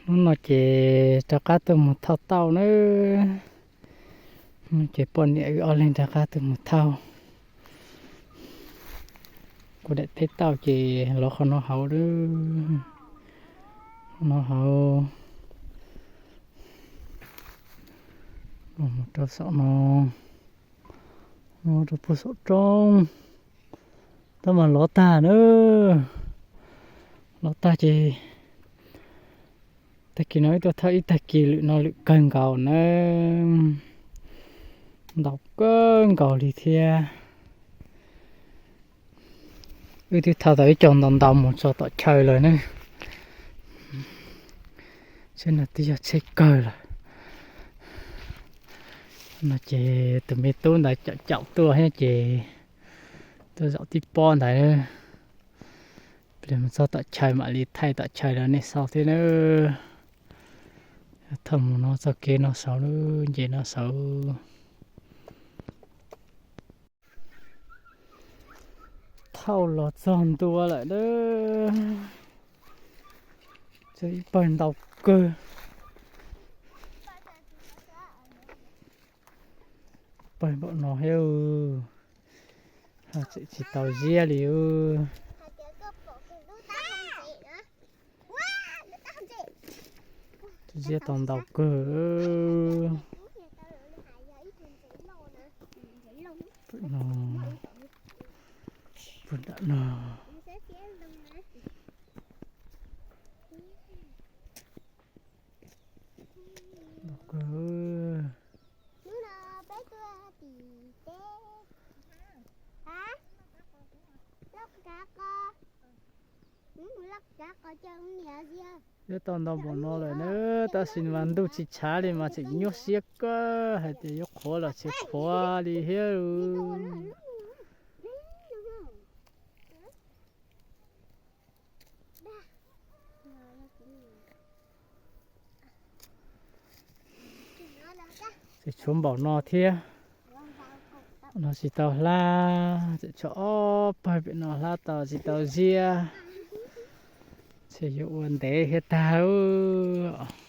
Hnub no ces rov qab tuaj mus thauj tauj nawb. Ces poj niam wb ob leeg rov qab tuaj mus thauj. Kuv daim teb tauj ces lov qhov no hauv, no hauv, mus rau saum no, rau puag saum roob. Tab mas lov tag na, lov tag ces tag kis no wb tuaj thauj ib tag kis lwm no lwm kawg nkaus na, ntau kawg nkaus li thiab. Wb twb thauj tau ib co ntau ntau mus txog tom chaw lawm ne. Tsheb no twb yog tsheb kawg lawm. No ces tus me tub ntawd caum caum tuaj thiab ces tuaj zaum tib pob ntawd. Pliag mus txog tom chaw mam li thaij tom chaw rau nej saib thiab nawb. Thauj mus no txoj kev no saud, nce no saud. Thauj los txog ntua lawm na. Txog ib pawg ntau kawg. Pawg npaum no thiab, tseem tsis tau ziab li. Ziab tau ntau kawg. Pawg no, pawg nram no. Ntau kawg. Ziab tau ntau npaum no lawm na, tab sis mas ntuj tsis tshav li mas tseem nyuaj siab kawg hais tias yuav qhuav los tsis qhuav li thiab. Tseem tshuav npaum no thiab. No tsis tau hlab, tseem tshuav ob pawg pem no hlab tau tsis tau ziab. Ces yuav ua ntev thiab tag ub.